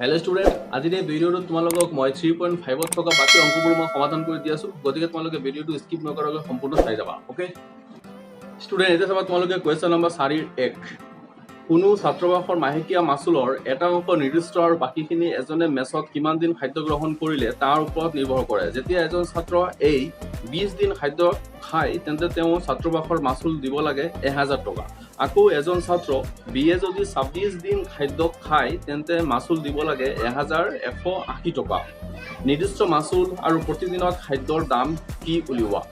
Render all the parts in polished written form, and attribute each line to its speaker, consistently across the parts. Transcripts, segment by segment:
Speaker 1: Hello' student, আজিৰ এই ভিডিঅ'টোত তোমালোকক মই 3.5ত থকা বাকী অংকবোৰ মই সমাধান কৰি দি আছোঁ। গতিকে তোমালোকে ভিডিঅ'টো স্কিপ নকৰাকৈ সম্পূৰ্ণ চাই যাবা। অ'কে ষ্টুডেণ্ট, এতিয়া চাবা তোমালোকে কুৱেশ্যন নম্বৰ 4-1। কোনো ছাত্ৰাবাসৰ মাহেকীয়া মাচুলৰ এটা অংশ নিৰ্দিষ্ট আৰু বাকীখিনি এজনে মেচত কিমান দিন খাদ্য গ্ৰহণ কৰিলে তাৰ ওপৰত নিৰ্ভৰ কৰে। যেতিয়া এজন ছাত্ৰ এই 20 দিন খাদ্য খায় তেন্তে তেওঁ ছাত্ৰাবাসৰ মাচুল দিব লাগে 1000 টকা। আকৌ এজন ছাত্ৰ বিয়ে যদি 26 দিন খাদ্য খায় তেন্তে মাচুল দিব লাগে 1180 টকা। নিৰ্দিষ্ট মাচুল আৰু প্ৰতিদিনত খাদ্যৰ দাম কি উলিওৱা।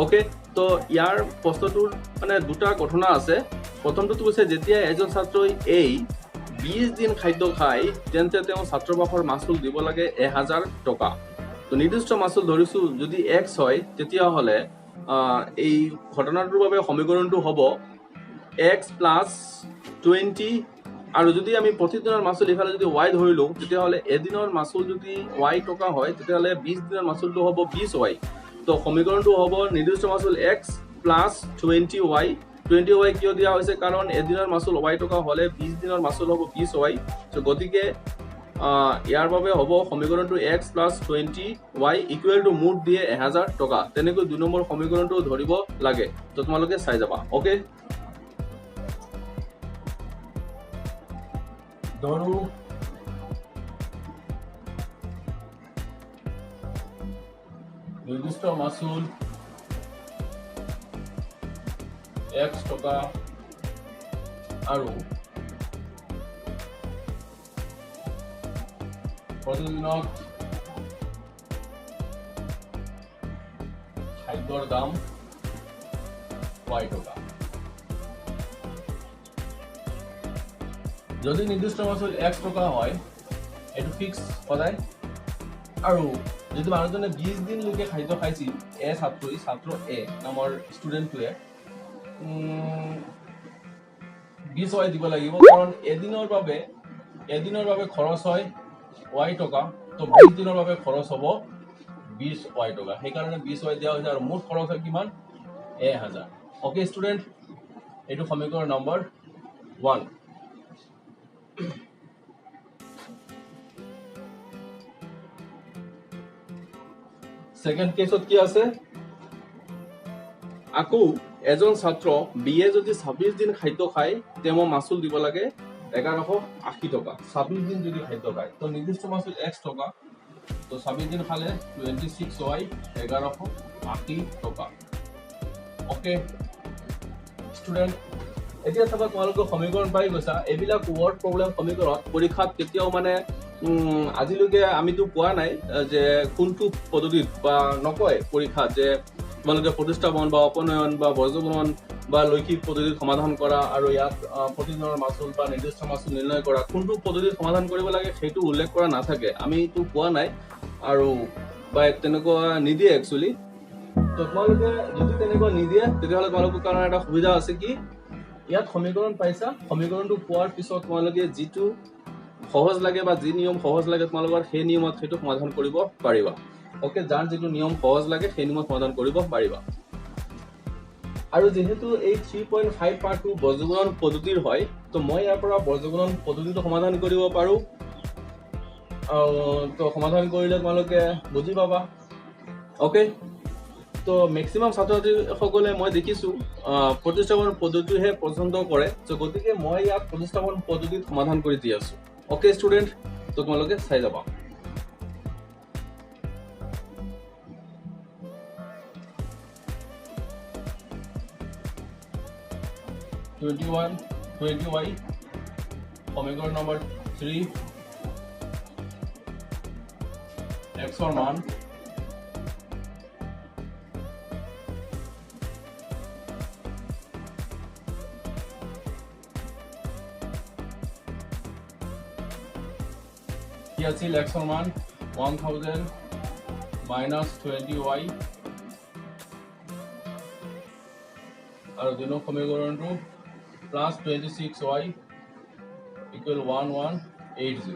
Speaker 1: অ'কে, তো ইয়াৰ প্ৰশ্নটোৰ মানে দুটা ঘটনা আছে। প্ৰথমটোতো কৈছে যেতিয়া এজন ছাত্ৰই এই 20 দিন খাদ্য খায় তেন্তে তেওঁ ছাত্ৰাবাসৰ মাচুল দিব লাগে 1000 টকা। তো নিৰ্দিষ্ট মাচুল ধৰিছোঁ যদি এক্স হয় তেতিয়াহ'লে এই ঘটনাটোৰ বাবে সমীকৰণটো হ'ব এক্স প্লাছ 20। আৰু যদি আমি প্ৰতিদিনৰ মাচুল ইফালে যদি ৱাই ধৰি লওঁ তেতিয়াহ'লে এদিনৰ মাচুল যদি ৱাই টকা হয় তেতিয়াহ'লে 20 দিনৰ মাচুলটো হ'ব 20 ৱাই। তো সমীকৰণটো হ'ব নিৰ্দিষ্ট মাচুল এক্স প্লাছ 20 ৱাই। 20 ৱাই কিয় দিয়া হৈছে, কাৰণ এদিনৰ মাচুল ৱাই টকা হ'লে 20 দিনৰ মাচুল হ'ব 20 ৱাই। চ' গতিকে ইয়াৰ বাবে হ'ব সমীকৰণটো x plus 20 Y equal to মুঠ দিয়ে 1000 টকা। তেনেকৈ 2 নম্বৰ সমীকৰণটো ধৰিব লাগে, তো তোমালোকে চাই যাবা। অ'কে, ধৰো নিৰ্দিষ্ট মাচুল এক্স টকা আৰু প্ৰতিদিনত খাদ্যৰ দাম ৱাই টকা। যদি নিৰ্দিষ্ট মাচুল এক্স টকা হয় এইটো ফিক্স সদায়। আৰু যদি মানুহজনে 20 দিনলৈকে খাদ্য খাইছিল, এ ছাত্ৰই, ছাত্ৰ এ নামৰ ষ্টুডেণ্টটোৱে 20 ৱাই দিব লাগিব, কাৰণ এদিনৰ বাবে খৰচ হয় ৱাই টকা। তো 20 দিনৰ বাবে খৰচ হ'ব 20 ৱাই টকা, সেইকাৰণে 20 ৱাই দিয়া হৈছে। আৰু মুঠ খৰচ হয় কিমান, 1000। অ'কে ষ্টুডেণ্ট, এইটো সমীকৰণ নম্বৰ 1। ছেকেণ্ড কেছত কি আছে, আকৌ এজন ছাত্ৰ বিয়ে যদি 26 দিন খাদ্য খায় তেওঁ মাচুল দিব লাগে 1180 টকা। 26 দিন যদি খাদ্য খায় তো নিৰ্দিষ্ট মাচুল এক্স টকা, তো 26 দিন খালে 26 ৱাই 1180 টকা। অ'কে ষ্টুডেণ্ট, এতিয়া চাবা তোমালোকে সমীকৰণ পাই গৈছা। এইবিলাক ৱৰ্ড প্ৰব্লেম সমীকৰণত পৰীক্ষাত কেতিয়াও মানে আজিলৈকে আমিতো পোৱা নাই যে কোনটো পদ্ধতিত বা নকয় পৰীক্ষাত যে তোমালোকে প্ৰতিস্থাপন বা অপনয়ন বা বজ্ৰগুণন বা লৈখিক পদ্ধতিত সমাধান কৰা আৰু ইয়াত প্ৰতিদিনৰ মাচুল বা নিৰ্দিষ্ট মাচুল নিৰ্ণয় কৰা কোনটো পদ্ধতিত সমাধান কৰিব লাগে সেইটো উল্লেখ কৰা নাথাকে। আমিতো পোৱা নাই আৰু বা তেনেকুৱা নিদিয়ে একচুৱেলি। তো তোমালোকে যদি তেনেকুৱা নিদিয়ে তেতিয়াহ'লে তোমালোকৰ কাৰণে এটা সুবিধা আছে কি, ইয়াত সমীকৰণ পাইছা, সমীকৰণটো পোৱাৰ পিছত তোমালোকে যিটো সহজ লাগে বা যি নিয়ম সহজ লাগে তোমালোকৰ সেই নিয়মত সেইটো সমাধান কৰিব পাৰিবা। অ'কে, যাৰ যিটো নিয়ম সহজ লাগে সেই নিয়মত সমাধান কৰিব পাৰিবা। আৰু যিহেতু এই 3.5 পাৰ্টটো বজ্ৰগুণন পদ্ধতিৰ হয়, তো মই ইয়াৰ পৰা বজ্ৰগুণন পদ্ধতিটো সমাধান কৰিব পাৰোঁ। তো সমাধান কৰিলে তোমালোকে বুজি পাবা। অ'কে, তো মেক্সিমাম ছাত্ৰ ছাত্ৰীসকলে মই দেখিছোঁ প্ৰতিস্থাপন পদ্ধতিহে পচন্দ কৰে। চ' গতিকে মই ইয়াত প্ৰতিস্থাপন পদ্ধতিত সমাধান কৰি দি আছোঁ। অ'কে ষ্টুডেণ্ট, তো তোমালোকে চাই যাবা। 21 20 ৱাই সমীকৰণ নম্বৰ 3, এক্সৰ মান কি আছিল, এক্সৰ মান 1000 মাইনাছ 20 ৱাই আৰু দুই নং সমীকৰণটো plus 26 Y equal 1180।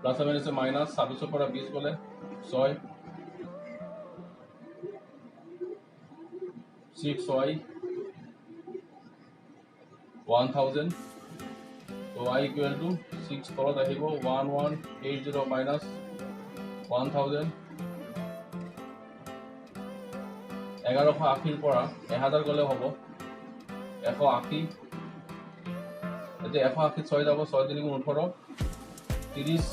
Speaker 1: Plus মাইনাসে মাইনাস, 26 পৰা 20 গ'লে 6, 6 ৱাই 1000 y equal to 6 তলত আহিব 1180 minus 1000 1180 পৰা 1000 গ'লে হ'ব 180। এতিয়া 180 6 যাব, 6 3 গুণ 18 30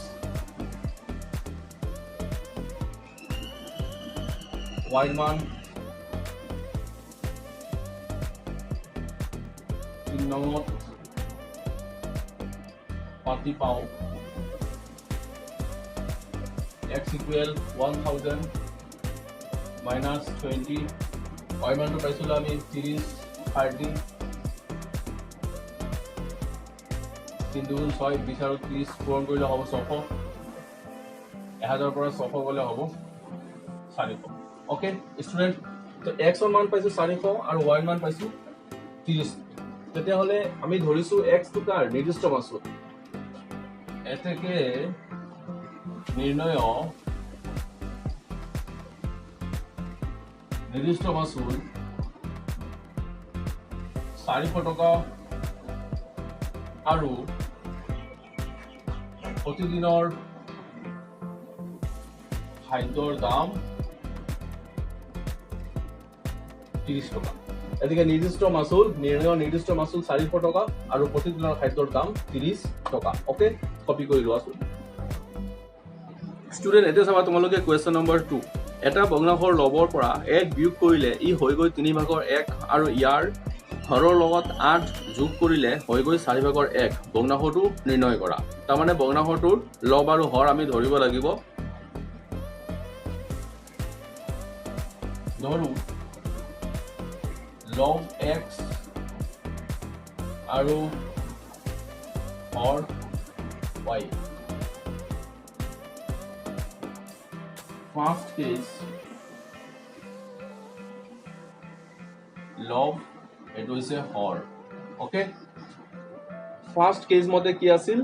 Speaker 1: y মান 3 নম্বৰত পাতি পাওঁ x equal 1000 minus 20 y মানটো পাইছিলোঁ আমি 30 30 3 দুগুণ 6 20 আৰু 30 পূৰণ কৰিলে হ'ব 600, 1000 পৰা 600 গ'লে হ'ব 400। অ'কে ষ্টুডেণ্ট, তো x ৰ মান পাইছোঁ 400 আৰু y ৰ মান পাইছোঁ 30। তেতিয়াহ'লে আমি ধৰিছোঁ x টো কাৰ নিৰ্দিষ্ট মাচুল। এতেকে নিৰ্ণয় নিৰ্দিষ্ট মাচুল 400 টকা আৰু প্ৰতিদিনৰ খাদ্যৰ দাম 30 টকা। এতেকে নিৰ্দিষ্ট মাচুল নিৰ্ণয় নিৰ্দিষ্ট মাচুল 400 টকা আৰু প্ৰতিদিনৰ খাদ্যৰ দাম 30 টকা। অ'কে, কপি কৰি লোৱাচোন ষ্টুডেণ্ট। এতিয়া চাবা তোমালোকে কুৱেশ্যন নম্বৰ 2। এটা ভগ্নাংশৰ লবৰ পৰা 1 বিয়োগ কৰিলে ই হৈ গৈ 3 ভাগৰ 1 আৰু ইয়াৰ হৰৰ লগত 8 যোগ কৰিলে হৈ গৈ 4 ভাগৰ 1। ভগ্নাংশটো নিৰ্ণয় কৰা। তাৰমানে ভগ্নাংশটোৰ লব আৰু হৰ আমি ধৰিব লাগিব। ধৰো লব x আৰু হৰ y। First case লব এইটো হৈছে হৰ। অ'কে, ফাৰ্ষ্ট কেছ মতে কি আছিল,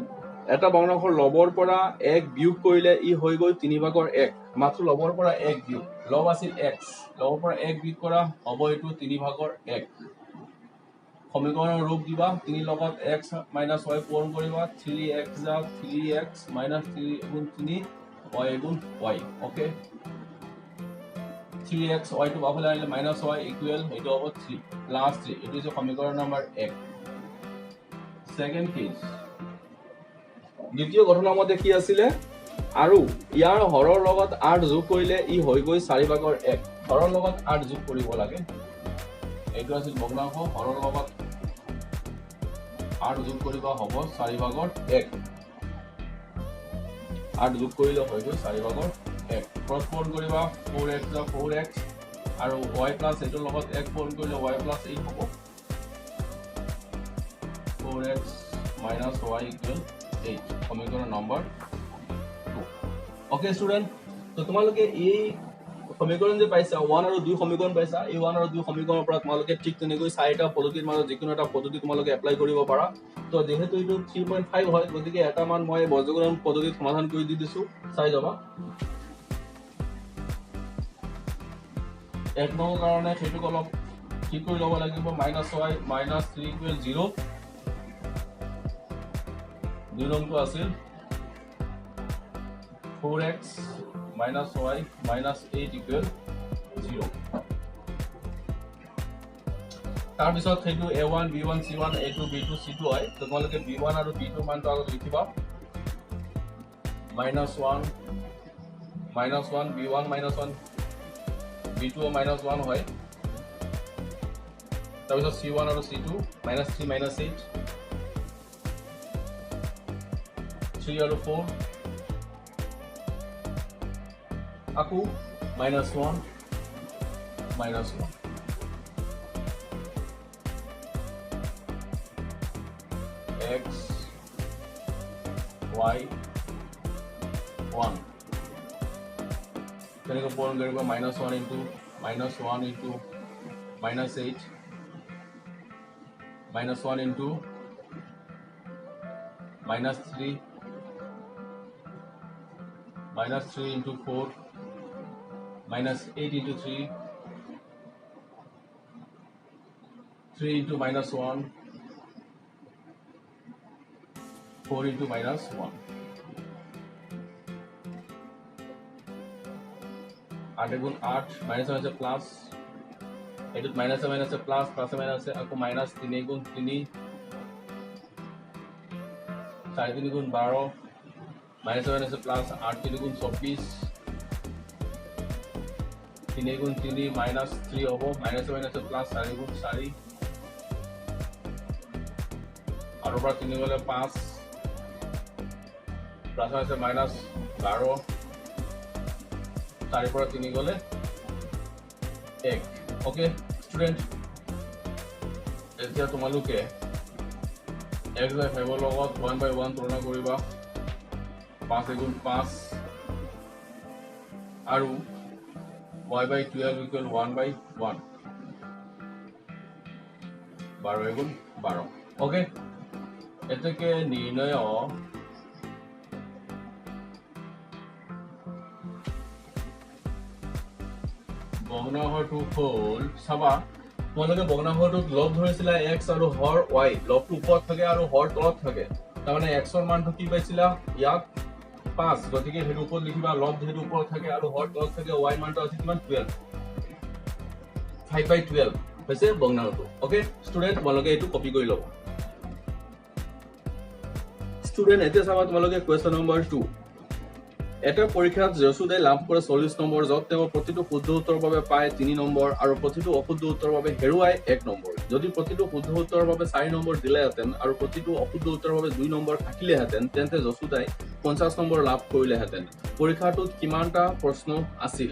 Speaker 1: এটা ভগ্নাংশৰ লবৰ পৰা 1 বিয়োগ কৰিলে ই হৈ গৈ 3 ভাগৰ 1। মাত্ৰ লবৰ পৰা 1 বিয়োগ, লব আছিল x, লবৰ পৰা 1 বিয়োগ কৰা হ'ব এইটো 3 ভাগৰ 1। সমীকৰণৰ ৰূপ দিবা, 3 লগত x minus y পূৰণ কৰিবা, 3x যা 3x minus 3 গুণ 3 y গুণ y। Okay, 3x y টো বাওঁফালে আনিলে মাইনাছ y equal এইটো হ'ব 3 প্লাছ 3, এইটো হৈছে সমীকৰণ নম্বৰ 1। ছেকেণ্ড কেছ, দ্বিতীয় ঘটনা মতে কি আছিলে, আৰু ইয়াৰ হৰৰ লগত 8 যোগ কৰিলে ই হৈ গৈ 4 ভাগৰ 1। হৰৰ লগত 8 যোগ কৰিব লাগে, এইটো আছিল ভগ্নাংশ, হৰৰ লগত 8 যোগ কৰিব হ'ব 4 ভাগৰ 1। 8 যোগ কৰিলে হৈ গৈ 4 ভাগৰ 1। ক্ৰছ পূৰণ কৰিবা, 4x যা 4x আৰু y plus এইটোৰ লগত 1 পূৰণ কৰিলে y plus 8 হ'ব। 4x minus y equal 8, সমীকৰণ নম্বৰ 2। অ'কে ষ্টুডেণ্ট, তো তোমালোকে এই সমীকৰণ যে পাইছা 1 আৰু 2 সমীকৰণ পাইছা, এই 1 আৰু 2 সমীকৰণৰ পৰা তোমালোকে ঠিক তেনেকৈ চাৰিটা পদ্ধতিৰ মাজত যিকোনো এটা পদ্ধতি তোমালোকে এপ্লাই কৰিব পাৰা। তো যিহেতু এইটো 3.5 হয়, গতিকে এটা মান মই বজ্ৰগুণন পদ্ধতিত সমাধান কৰি দি দিছোঁ, চাই যাবা। এক নম্বৰ কাৰণে সেইটোক অলপ ঠিক কৰি ল'ব লাগিব, minus y minus 3 equal 0। দুই নম্বৰটো আছিল 4x minus y minus 8 equal 0। তাৰপিছত সেইটো a1 b1 c1 a2 b2 c2 হয়। তো তোমালোকে b1 আৰু b2 মানটো আগত লিখিবা, minus 1 minus 1 b1 minus 1 b2 minus 1 হয়। তাৰপিছত c1 আৰু c2 minus 3 minus 8 3 আৰু 4 আকৌ minus 1 minus 1। x y 1 তেনেকৈ পূৰণ কৰিব, minus 1 into minus 1 into minus 8 minus 1 into minus 3 minus 3 into 4 minus 8 into 3 3 into minus 1 4 into minus 1। 8 গুণ 8 মাইনাছ মাইনাছে প্লাছ, এইটোত মাইনাছে মাইনাছে প্লাছ, প্লাছে মাইনাছে আকৌ মাইনাছ, 3 গুণ 3, 4 3 গুণ 12, মাইনাছে মাইনাছে প্লাছ, 8 3 গুণ 24, 3 গুণ 3 মাইনাছ 3 হ'ব, মাইনাছে মাইনাছে প্লাছ, 4 গুণ 4, 8 পৰা 3 গ'লে 5, প্লাছ মাইনাছে মাইনাছ 12, 4 পৰা 3 গ'লে 1। অ'কে ষ্টুডেণ্ট, এতিয়া তোমালোকে x বাই 5ৰ লগত 1 বাই 1 তুলনা কৰিবা, 5 গুণ 5 আৰু y by 12 equal 1 by 1, 12 গুণ 12। অ'কে, এতেকে নিৰ্ণয় ভগ্নাংশটো হ'ল, চাবা তোমালোকে ভগ্নাংশটোত লব ধৰিছিলা x আৰু হৰ y, লবটো ওপৰত থাকে আৰু হৰ তলত থাকে, তাৰমানে x ৰ মানটো কি পাইছিলা ইয়াত 5, গতিকে সেইটো ওপৰত লিখিবা, লব যিহেতু ওপৰত থাকে আৰু হৰ তলত থাকে, y মানটো আছে কিমান 12, 5 by 12 হৈছে ভগ্নাংশটো। অ'কে ষ্টুডেণ্ট, তোমালোকে এইটো কপি কৰি ল'ব। ষ্টুডেণ্ট, এতিয়া চাবা তোমালোকে কুৱেশ্যন নম্বৰ 2। এটা পৰীক্ষাত যশোদাই লাভ কৰে 40 নম্বৰ, য'ত তেওঁ প্ৰতিটো শুদ্ধ উত্তৰৰ বাবে পায় 3 নম্বৰ আৰু প্ৰতিটো অশুদ্ধ উত্তৰৰ বাবে হেৰুৱায় 1 নম্বৰ। যদি প্ৰতিটো শুদ্ধ উত্তৰৰ বাবে 4 নম্বৰ দিলেহেঁতেন আৰু প্ৰতিটো অশুদ্ধ উত্তৰৰ বাবে 2 নম্বৰ কাটিলেহেঁতেন, তেন্তে যশোদাই 50 নম্বৰ লাভ কৰিলেহেঁতেন। পৰীক্ষাটোত কিমানটা প্ৰশ্ন আছিল?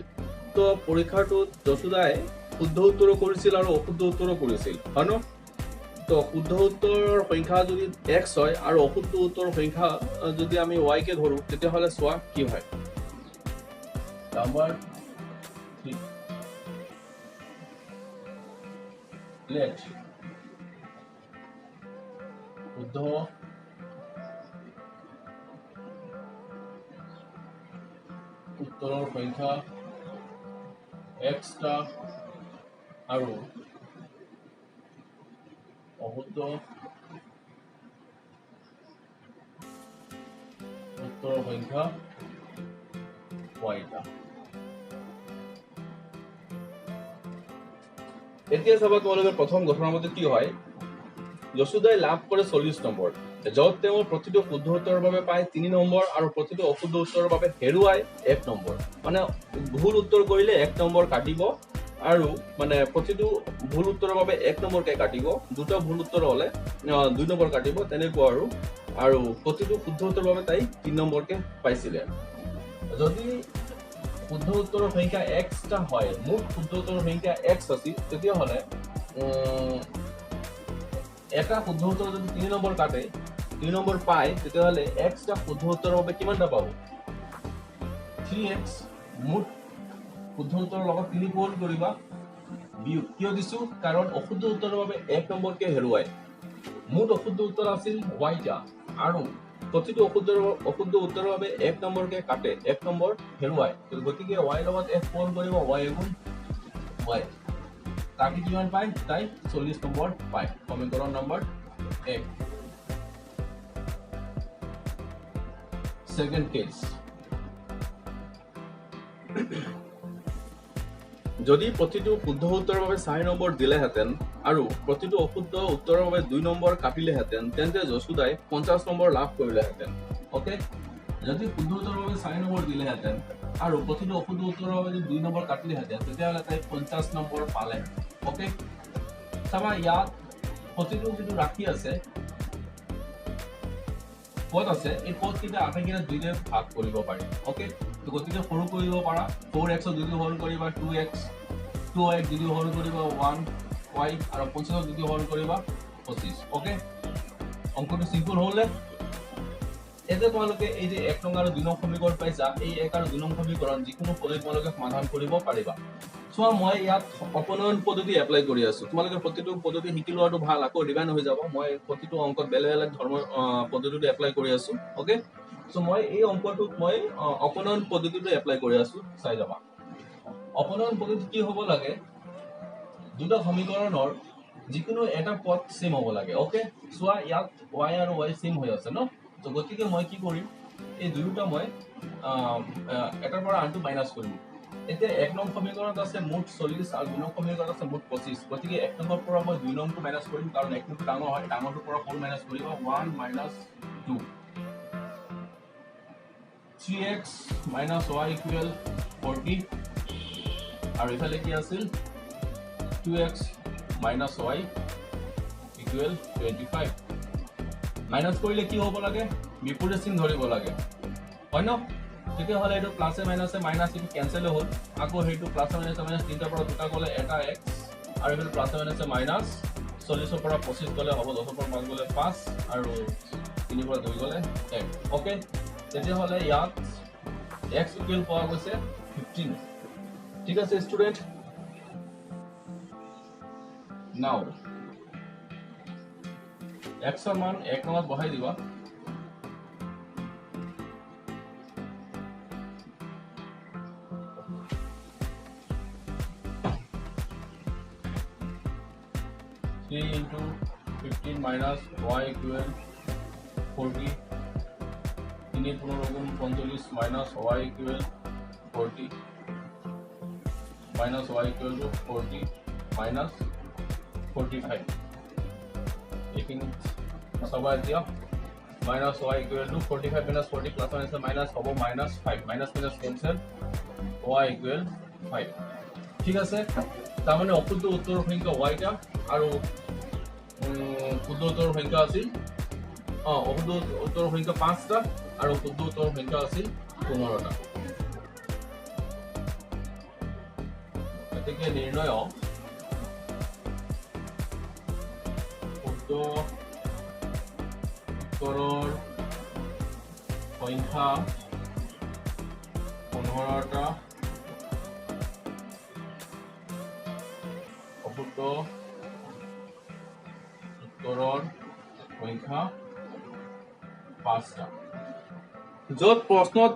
Speaker 1: তো পৰীক্ষাটোত যশোদাই শুদ্ধ উত্তৰো কৰিছিল আৰু অশুদ্ধ উত্তৰো কৰিছিল, হয় ন? তো শুদ্ধ উত্তৰৰ সংখ্যা যদি x হয় আৰু অশুদ্ধ উত্তৰৰ সংখ্যা যদি আমি y কে ধৰো, তেতিয়াহ'লে চোৱা কি হয়। নাম্বাৰ 3, লেট শুদ্ধ উত্তৰৰ সংখ্যা x টা আৰু অশুদ্ধ উত্তৰৰ সংখ্যা y টা। এতিয়া চাবা তোমালোকে প্ৰথম ঘটনাৰ মতে কি হয়, যশোদাই লাভ কৰে 40 নম্বৰ, য'ত তেওঁ প্ৰতিটো শুদ্ধ উত্তৰৰ বাবে পায় 3 নম্বৰ আৰু প্ৰতিটো অশুদ্ধ উত্তৰৰ বাবে হেৰুৱায় 1 নম্বৰ। মানে ভুল উত্তৰ কৰিলে 1 নম্বৰ কাটিব আৰু মানে প্ৰতিটো ভুল উত্তৰৰ বাবে 1 নম্বৰকে কাটিব, দুটা ভুল উত্তৰ হ'লে 2 নম্বৰ কাটিব, তেনেকুৱা আৰু। আৰু প্ৰতিটো শুদ্ধ উত্তৰৰ বাবে তাই 3 নম্বৰকে পাইছিলে। যদি শুদ্ধ উত্তৰৰ সংখ্যা এক্সটা হয়, মুঠ শুদ্ধ উত্তৰৰ সংখ্যা এক্স আছিল, তেতিয়াহ'লে এটা শুদ্ধ উত্তৰ যদি 3 নম্বৰ কাটে, 3 নম্বৰ পায়, তেতিয়াহ'লে এক্সটা শুদ্ধ উত্তৰৰ বাবে কিমানটা পাব? 3x। মুঠ শুদ্ধ উত্তৰৰ লগত 3 পূৰণ কৰিবা, বিয়োগ। কিয় দিছো? কাৰণ অশুদ্ধ উত্তৰৰ বাবে 1 নম্বৰকে হেৰুৱায়। মুঠ অশুদ্ধ উত্তৰ আছিল ৱাইটা আৰু প্ৰতিটো অশুদ্ধ উত্তৰৰ বাবে 1 নম্বৰকে কাটে, 1 নম্বৰ হেৰুৱায়। গতিকে ৱাইৰ লগত 1 পূৰণ কৰিব, ৱাই এগুণ ৱাই, তাকে কিমান পায়? তাই 40 নম্বৰ পায়। সমীকৰণ নম্বৰ 1। ছেকেণ্ড কেছ, যদি প্ৰতিটো শুদ্ধ উত্তৰৰ বাবে 4 নম্বৰ দিলেহেঁতেন আৰু প্ৰতিটো অশুদ্ধ উত্তৰৰ বাবে 2 নম্বৰ কাটিলেহেঁতেন, তেন্তে যশোদাই 50 নম্বৰ লাভ কৰিলেহেঁতেন। অ'কে, যদি শুদ্ধ উত্তৰৰ বাবে 4 নম্বৰ দিলেহেঁতেন আৰু প্ৰতিটো অশুদ্ধ উত্তৰৰ বাবে যদি 2 নম্বৰ কাটিলেহেঁতেন, তেতিয়াহ'লে তাই 50 নম্বৰ পালে। অ'কে, চাবা ইয়াত প্ৰতিটো যিটো ৰাশি আছে, পদ আছে, এই পদকেইটা আটাইকেইটা 2 ভাগ কৰিব পাৰি। অ'কে, তো গতিকে সৰু কৰিব পাৰা, 4x 2 হৰণ কৰিবা 2x, 2y 2 হৰণ কৰিবা 1y, আৰু 50 2 হৰণ কৰিবা 25। অ'কে, অংকটো চিম্পল হ'লনে? এতিয়া তোমালোকে এই যে 1 নং আৰু 2 নং সমীকৰণ পাইছা, এই 1 আৰু 2 নং সমীকৰণ যিকোনো পদ্ধতিত তোমালোকে সমাধান কৰিব পাৰিবা। চোৱা, মই ইয়াত অপনয়ন পদ্ধতি এপ্লাই কৰি আছো। তোমালোকে প্ৰতিটো পদ্ধতি শিকি লোৱাটো ভাল, আকৌ ৰিভাইণ্ড হৈ যাব। মই প্ৰতিটো অংকত বেলেগ বেলেগ ধৰ্মৰ পদ্ধতিটো এপ্লাই কৰি আছো। অ'কে, চ' মই এই অংকটোত মই অপনয়ন পদ্ধতিটো এপ্লাই কৰি আছো, চাই যাবা। অপনয়ন পদ্ধতি কি হ'ব লাগে? দুটা সমীকৰণৰ যিকোনো এটা পদ ছেম হ'ব লাগে। অ'কে, চোৱা ইয়াত ৱাই আৰু ৱাই ছেম হৈ আছে ন? তো গতিকে মই কি কৰিম, এই দুয়োটা মই এটাৰ পৰা আনটো মাইনাছ কৰিম। এতিয়া এক নং সমীকৰণত আছে মুঠ 40 আৰু দুই নং সমীকৰণত আছে মুঠ 25। গতিকে এক নম্বৰ পৰা মই দুই নংটো মাইনাছ কৰিম, কাৰণ এক নংটো ডাঙৰ হয়, ডাঙৰটোৰ পৰা সৰু মাইনাছ কৰিব। 1 minus 2, 3x minus y equal 40, আৰু ইফালে কি আছিল 2x minus y equal 25। Minus কৰিলে কি হ'ব লাগে, বিপৰীত চিন ধৰিব লাগে, হয় ন? তেতিয়াহ'লে এইটো প্লাছে মাইনাছে মাইনাছ, এইটো কেঞ্চেল হ'ল। আকৌ সেইটো প্লাছে মাইনাছে মাইনাছ, তিনিটাৰ পৰা দুটা গ'লে এটা এক্স, আৰু এইফালে প্লাছে মাইনাছে মাইনাছ, 40ৰ পৰা 25 গ'লে হ'ব, 10ৰ পৰা 5 গ'লে 5, আৰু 3ৰ পৰা 2 গ'লে 1। অ'কে, তেতিয়াহ'লে ইয়াত এক্স ইকুৱেল পোৱা গৈছে 15। ঠিক আছে ষ্টুডেণ্ট, নাও এক্সৰ মান এক নঙত বহাই দিবা। Three into 15 minus y equal 40, তিনি 15 গুণ 45 minus y equal 40, minus y equal to 40 minus 45। এইখিনিত চাবা এতিয়া minus y equal to 45 minus 40 plus minus minus হ'ব minus 5, minus minus cancel, y equal 5। ঠিক আছে, তাৰমানে অশুদ্ধ উত্তৰৰ সংখ্যা ৱাইটা আৰু শুদ্ধ উত্তৰৰ সংখ্যা আছিল, অশুদ্ধ উত্তৰৰ সংখ্যা 5টা আৰু শুদ্ধ উত্তৰৰ সংখ্যা আছিল 15টা। গতিকে নিৰ্ণয় শুদ্ধ উত্তৰৰ সংখ্যা 15টা, অশুদ্ধ উত্তৰৰ সংখ্যা 5টা। য'ত প্ৰশ্নত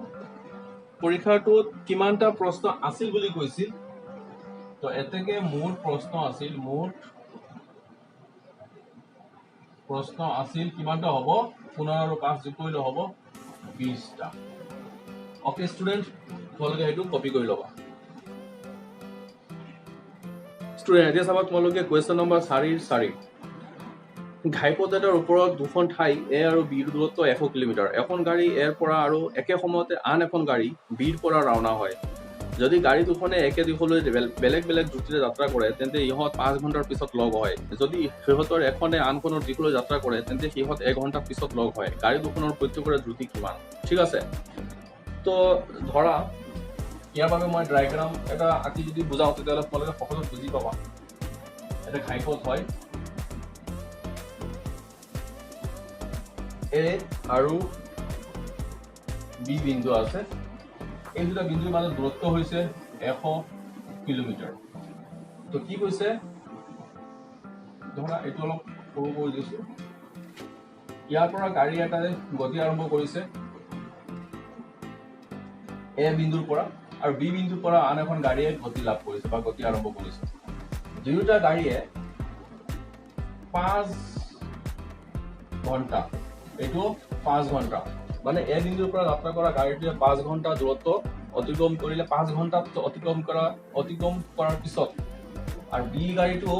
Speaker 1: পৰীক্ষাটোত কিমানটা প্ৰশ্ন আছিল বুলি কৈছিল, তো এতেকে মোৰ প্ৰশ্ন আছিল, মুঠ প্ৰশ্ন আছিল কিমানটা হ'ব, 15 আৰু 5 যোগ কৰিলে হ'ব 20টা। অ'কে ষ্টুডেণ্ট, তোমালোকে সেইটো কপি কৰি ল'বা। ষ্টুডেণ্ট, এতিয়া চাবা তোমালোকে কুৱেশ্যন নম্বৰ 4-4। ঘাইপথ এটাৰ ওপৰত দুখন ঠাই এ আৰু বিৰ দূৰত্ব 100 কিলোমিটাৰ। এখন গাড়ী এৰ পৰা আৰু একে সময়তে আন এখন গাড়ী বিৰ পৰা ৰাওনা হয়। যদি গাড়ী দুখনে একে দিশলৈ বেলেগ বেলেগ দ্ৰুতিৰে যাত্ৰা কৰে, তেন্তে ইহঁত 5 ঘণ্টাৰ পিছত লগ হয়। যদি সিহঁতৰ এখনে আনখনৰ দিশলৈ যাত্ৰা কৰে, তেন্তে সিহঁত 1 ঘণ্টাৰ পিছত লগ হয়। গাড়ী দুখনৰ প্ৰত্যেকৰে দ্ৰুতি কিমান? ঠিক আছে, তো ধৰা ইয়াৰ বাবে মই ডায়েগ্ৰাম এটা আঁকি যদি বুজাওঁ, তেতিয়াহ'লে তোমালোকে সহজত বুজি পাবা। এটা ঘাইপথ হয়, এ আৰু বি বিন্দু আছে। এই দুটা বিন্দুৰ মাজত দূৰত্ব হৈছে 100 কিলোমিটাৰ। তো কি কৈছে, ধৰা এইটো অলপ সৰু কৰি দিছো। ইয়াৰ পৰা গাড়ী এটাই গতি আৰম্ভ কৰিছে এ বিন্দুৰ পৰা, আৰু বি বিন্দুৰ পৰা আন এখন গাড়ীয়ে গতি লাভ কৰিছে বা গতি আৰম্ভ কৰিছে। দুয়োটা গাড়ীয়ে 5 ঘণ্টা, এইটো 5 ঘণ্টা, মানে এ বিন্দুৰ পৰা যাত্ৰা কৰা গাড়ীটোৱে 5 ঘণ্টা দূৰত্ব অতিক্ৰম কৰিলে। 5 ঘণ্টাত অতিক্ৰম কৰাৰ পিছত আৰু বি গাড়ীটো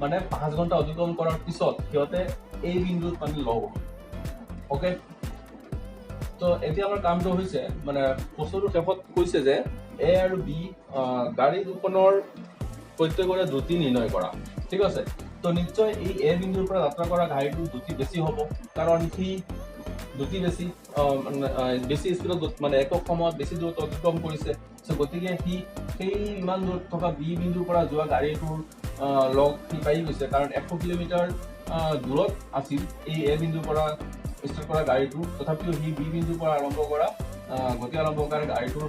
Speaker 1: মানে 5 ঘণ্টা অতিক্ৰম কৰাৰ পিছত সিহঁতে এই বিন্দুত মানে লগ হ'ব। অ'কে, তো এতিয়া আমাৰ কামটো হৈছে, মানে প্ৰশ্নটোৰ শেষত কৈছে যে এ আৰু বি গাড়ী দুখনৰ প্ৰত্যেকৰে দ্ৰুতি নিৰ্ণয় কৰা। ঠিক আছে, তো নিশ্চয় এই এ বিন্দুৰ পৰা যাত্ৰা কৰা গাড়ীটোৰ দ্ৰুতি বেছি হ'ব, কাৰণ সি দ্ৰুতি বেছি, বেছি স্পীডত মানে একক সময়ত বেছি দূৰত্ব অতিক্ৰম কৰিছে। চ' গতিকে সি সেই ইমান দূৰত থকা বি বিন্দুৰ পৰা যোৱা গাড়ীটোৰ লগ সি পাই গৈছে, কাৰণ 100 কিলোমিটাৰ দূৰত আছিল এই এ বিন্দুৰ পৰা ষ্টাৰ্ট কৰা গাড়ীটো, তথাপিও সি বি বিন্দুৰ পৰা আৰম্ভ কৰা গতি আৰম্ভ কৰা গাড়ীটোৰ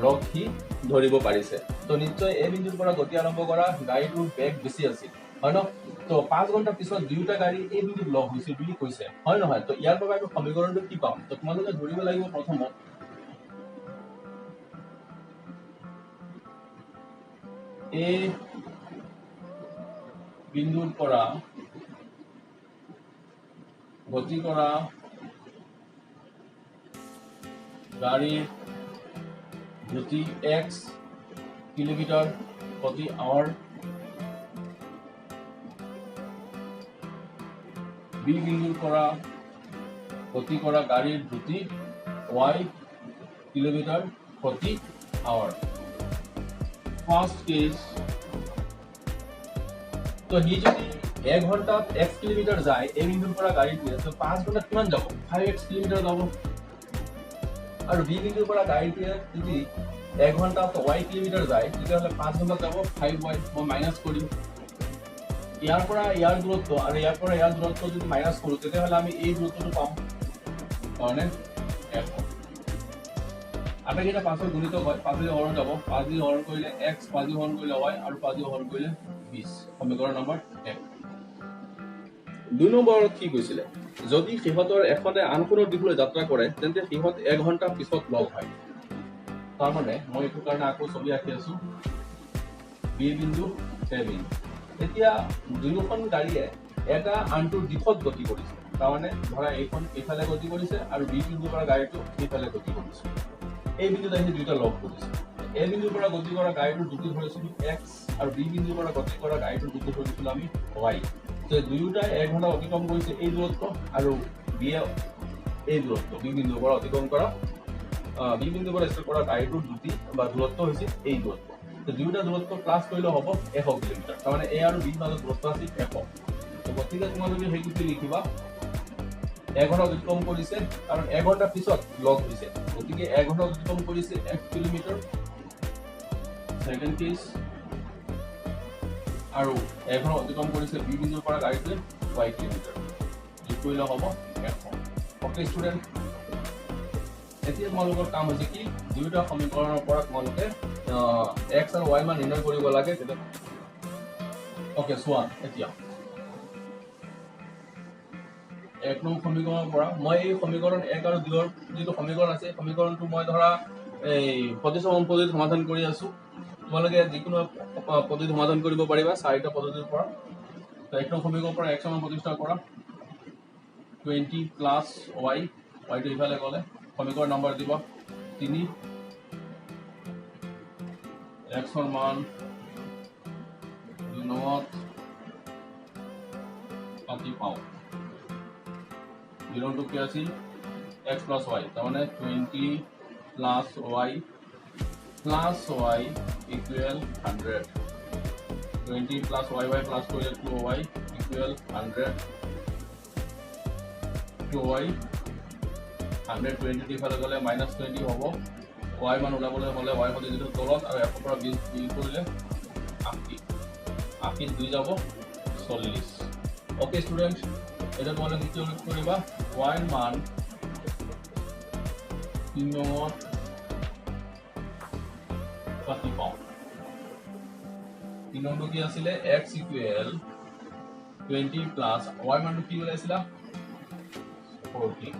Speaker 1: লগ সি ধৰিব পাৰিছে। তো নিশ্চয় এ বিন্দুৰ পৰা গতি আৰম্ভ কৰা গাড়ীটোৰ বেগ বেছি আছিল, হয় ন? তো 5 ঘণ্টাৰ পিছত দুয়োটা গাড়ী এই বিন্দুত লগ হৈছিল বুলি কৈছে, হয় নহয়? তো ইয়াৰ বাবে আমি সমীকৰণটো কি পাম? তো তোমালোকে ধৰিব লাগিব প্ৰথমত এ বিন্দুৰ পৰা গতি কৰা গাড়ীৰ গতি এক্স কিলোমিটাৰ প্ৰতি আৱাৰ, বি বিন্দুৰ পৰা গতি কৰা গাড়ীৰ দ্ৰুতি ৱাই কিলোমিটাৰ প্ৰতি আৱাৰ। ফাৰ্ষ্ট কেছ, তো সি যদি 1 ঘণ্টাত এক্স কিলোমিটাৰ যায় এই বিন্দুৰ পৰা গাড়ীটোৱে, তো 5 ঘণ্টাত কিমান যাব? 5x kilometre যাব। আৰু বি বিন্দুৰ পৰা গাড়ীটোৱে যদি 1 ঘণ্টাত ৱাই কিলোমিটাৰ যায়, তেতিয়াহ'লে 5 ঘণ্টাত যাব 5y। মই মাইনাছ কৰিম, ইয়াৰ পৰা ইয়াৰ দূৰত্ব আৰু ইয়াৰ পৰা ইয়াৰ দূৰত্ব যদি মাইনাছ কৰোঁ, তেতিয়াহ'লে আমি এই দূৰত্বটো পাম, কাৰণে 100। আটাইকেইটা 5ৰ গুণিতক হয়, 5 দি হৰণ যাব, 5 দি হৰণ কৰিলে এক্স, 5 দি হৰণ কৰিলে ৱাই, আৰু 5 দি হৰণ কৰিলে 20। সমীকৰণ নম্বৰ 1। 2 নম্বৰত কি কৈছিলে? যদি সিহঁতৰ এখনে আনখনৰ দিশলৈ যাত্ৰা কৰে, তেন্তে সিহঁত 1 ঘণ্টা পিছত লগ হয়। তাৰমানে মই এইটো কাৰণে আকৌ ছবি আঁকি আছো, বি বিন্দু এ বিন্দু। এতিয়া দুয়োখন গাড়ীয়ে এটা আনটোৰ দিশত গতি কৰিছে, তাৰমানে ধৰা এইখন এইফালে গতি কৰিছে আৰু বি বিন্দুৰ পৰা গাড়ীটো এইফালে গতি কৰিছে। এই বিন্দুত আহি দুয়োটা লগ কৰিছে। এ বিন্দুৰ পৰা গতি কৰা গাড়ীটোৰ দ্ৰুতি ধৰিছিলো এক্স আৰু বি বিন্দুৰ পৰা গতি কৰা গাড়ীটোৰ দ্ৰুতি ধৰিছিলো আমি ৱাই। তো দুয়োটাই 1 ঘণ্টা অতিক্ৰম কৰিছে এই দূৰত্ব আৰু বিয়ে এই দূৰত্ব, বি বিন্দুৰ পৰা অতিক্ৰম কৰা, বি বিন্দুৰ পৰা ষ্টাৰ্ট কৰা গাড়ীটোৰ দ্ৰুতি বা দূৰত্ব হৈছে এই দূৰত্ব। তো দুয়োটা দূৰত্ব প্লাছ কৰিলে হ'ব 100 কিলোমিটাৰ, তাৰমানে এ আৰু বিৰ মাজত দূৰত্ব আছিল 100। তো গতিকে তোমালোকে সেইটো কি লিখিবা, 1 ঘণ্টা অতিক্ৰম কৰিছে কাৰণ 1 ঘণ্টা পিছত লগ হৈছে, গতিকে 1 ঘণ্টা অতিক্ৰম কৰিছে 1 কিলোমিটাৰ ছেকেণ্ড কেছ, আৰু 1 ঘণ্টা অতিক্ৰম কৰিছে বি বিন্দুৰ পৰা গাড়ীটোৱে ৱাই কিলোমিটাৰ, যোগ কৰিলে হ'ব 100। অ'কে ষ্টুডেণ্ট, এতিয়া তোমালোকৰ কাম হৈছে কি, দুয়োটা সমীকৰণৰ পৰা তোমালোকে এক্স আৰু ৱাই মান নিৰ্ণয় কৰিব লাগে। তেতিয়া অ'কে চোৱা, এতিয়া 1 নং সমীকৰণৰ পৰা মই এই সমীকৰণ 1 আৰু 2ৰ যিটো সমীকৰণ আছে, এই সমীকৰণটো মই ধৰা এই প্ৰতিসম পদ্ধতিত সমাধান কৰি আছো। তোমালোকে যিকোনো পদ্ধতিত সমাধান কৰিব পাৰিবা চাৰিটা পদ্ধতিৰ পৰা। তো 1 নং সমীকৰণৰ পৰা এক্স মান প্ৰতিষ্ঠা কৰা, 20 প্লাছ ৱাই, ৱাইটো ইফালে গ'লে সমীকৰণ নম্বৰ দিব 3, এক্সৰ মান 2 নঙত পাতি পাওঁ। 2 নংটো কি আছিল? এক্স প্লাছ ৱাই, তাৰমানে 20 plus y plus y equal 100। 20 plus y y plus কৰিলে 2y equal 100, 2y 120 ইফালে গ'লে মাইনাছ 20 হ'ব। ৱাই মান ওলাবলৈ হ'লে ৱাই সদায় যিটো তলত আৰু এশৰ পৰা 20 বিয়োগ কৰিলে 80, 80ত 2 যাব 40। অ'কে ষ্টুডেণ্ট, এতিয়া তোমালোকে কি কৰিবা, ৱাইৰ মান 3 নঙত পাতি পাওঁ। 3 নংটো কি আছিলে? এক্স ইকুৱেল 20 প্লাছ ৱাই মানটো কি ওলাইছিলা? 40,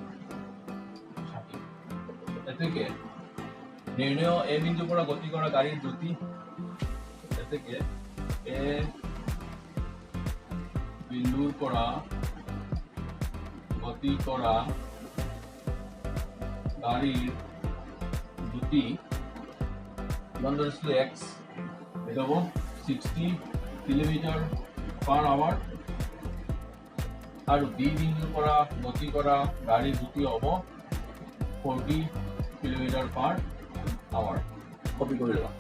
Speaker 1: 60। এতেকে নিৰ্ণয় এ বিন্দুৰ পৰা গতি কৰা গাড়ীৰ দ্ৰুতি, এতেকে এ বিন্দুৰ পৰা গতি কৰা গাড়ীৰ দ্ৰুতি কিমান ধৰিছিলো? এক্স, এইটো হ'ব 60 কিলোমিটাৰ পাৰ আৱাৰ, আৰু বি বিন্দুৰ পৰা গতি কৰা গাড়ীৰ দ্ৰুতি হ'ব 40 কিলোমিটাৰ পাৰ আৱাৰ। কপি কৰি লোৱা।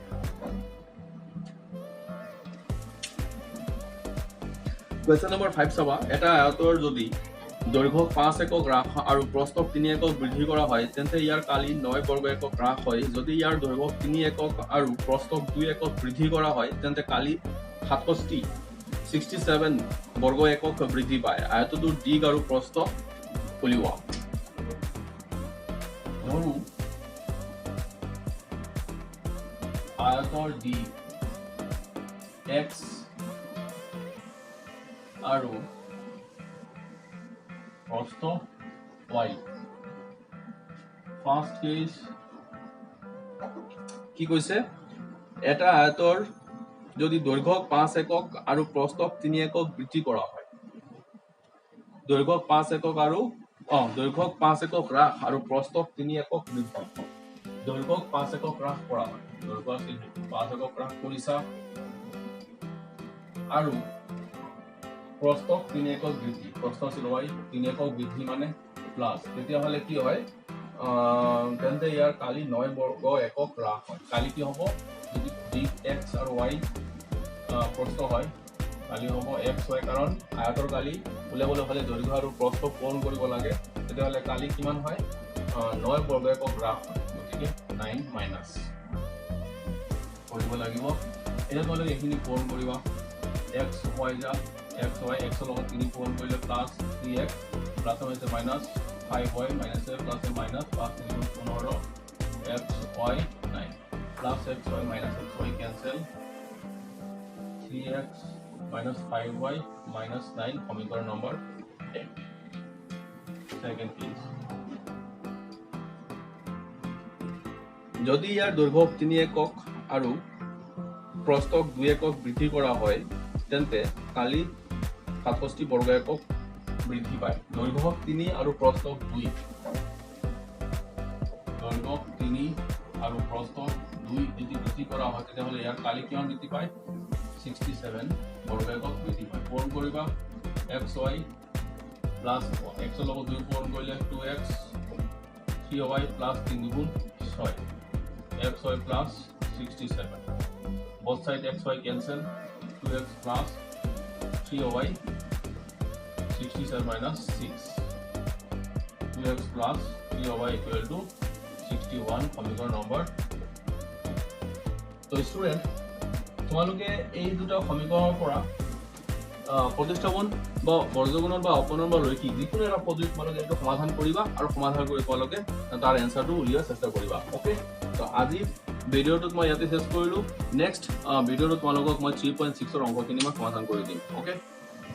Speaker 1: কুৱেশ্যন নম্বৰ 5 চাবা, এটা আয়তৰ যদি দৈৰ্ঘ্য 5 একক হ্ৰাস আৰু প্ৰস্থক 3 একক বৃদ্ধি কৰা হয়, তেন্তে ইয়াৰ কালি 9 বৰ্গ একক হ্ৰাস হয়। যদি ইয়াৰ দৈৰ্ঘ্য 3 একক আৰু প্ৰস্থক 2 একক বৃদ্ধি কৰা হয়, তেন্তে কালি 67 বৰ্গ একক বৃদ্ধি পায়। আয়তটোৰ দীঘ আৰু প্ৰস্থ উলিওৱা। ধৰো আয়তৰ দীঘ এক্স আৰু প্ৰস্থ ৱাই। ফাৰ্ষ্ট কেছ কি কৈছে? এটা আয়তৰ যদি দৈৰ্ঘ্য 5 একক আৰু প্ৰস্থক 3 একক বৃদ্ধি কৰা হয়, দৈৰ্ঘ্য 5 একক আৰু দৈৰ্ঘ্য 5 একক হ্ৰাস আৰু প্ৰস্থক 3 একক বৃদ্ধি, দৈৰ্ঘ্যক 5 একক হ্ৰাস কৰা হয়, দৈৰ্ঘ্য আছিল 5 একক হ্ৰাস কৰিছা আৰু প্ৰস্থক 3 একক বৃদ্ধি, প্ৰস্থ আছিল ৱাই, 3 একক বৃদ্ধি মানে প্লাছ, তেতিয়াহ'লে কি হয়, তেন্তে ইয়াৰ কালি 9 বৰ্গ একক হ্ৰাস হয়। কালি কি হ'ব, যদি দীঘ এক্স আৰু ৱাই প্ৰস্থ হয়, কালি হ'ব এক্স ৱাই, কাৰণ আয়তৰ কালি উলিয়াবলৈ হ'লে দৈৰ্ঘ্য আৰু প্ৰস্থ পূৰণ কৰিব লাগে। তেতিয়াহ'লে কালি কিমান হয়, 9 বৰ্গ একক হ্ৰাস হয়, গতিকে 9 মাইনাছ কৰিব লাগিব। এতিয়া তোমালোকে এইখিনি পূৰণ কৰিবা, এক্স ৱাই যা এক্স ৱাই, এক্সৰ লগত 3 পূৰণ কৰিলে প্লাছ থ্ৰী এক্স, প্লাছ হৈছে মাইনাছ ফাইভ ৱাই, মাইনাছে প্লাছে মাইনাছ, পাঁচ তিনি গুণ 15, x y 9, plus x y minus x y cancel, three x minus five y minus 9, সমীকৰণ নম্বৰ 1। ছেকেণ্ড কেছ, যদি ইয়াৰ দৈৰ্ঘ্য 3 একক আৰু প্ৰস্থক 2 একক বৃদ্ধি কৰা হয়, তেন্তে কালি 67 বৰ্গ একক বৃদ্ধি পায়। দৈৰ্ঘ্য 3 আৰু প্ৰস্থক 2, দৈৰ্ঘ্য 3 আৰু প্ৰস্থক 2 যদি বৃদ্ধি কৰা হয়, তেতিয়াহ'লে ইয়াৰ কালি কিমান বৃদ্ধি পায়, 67 বৰ্গ একক বৃদ্ধি পায়। পূৰণ কৰিবা, এক্স ৱাই প্লাছ এক্সৰ লগত 2 পূৰণ কৰিলে two x three y plus 3 গুণ 6, x y plus 67, both side x y cancel, 2x plus 3y 67 minus 6, 2x plus 3y equal to 61, সমীকৰণ নম্বৰ। তো ষ্টুডেণ্ট, তোমালোকে এই দুটা সমীকৰণৰ পৰা প্ৰতিস্থাপন বা বজ্ৰগুণন বা অপনয়ন বা ৰৈখিক যিকোনো এটা পদ্ধতিত তোমালোকে এইটো সমাধান কৰিবা আৰু সমাধান কৰি তোমালোকে তাৰ এনচাৰটো উলিওৱাৰ চেষ্টা কৰিবা। অ'কে, তো আজি ভিডিঅ'টোত মই ইয়াতে শেষ কৰিলোঁ। নেক্সট ভিডিঅ'টোত তোমালোকক মই 3.6ৰ অংকখিনি মই সমাধান কৰি দিম। অ'কে।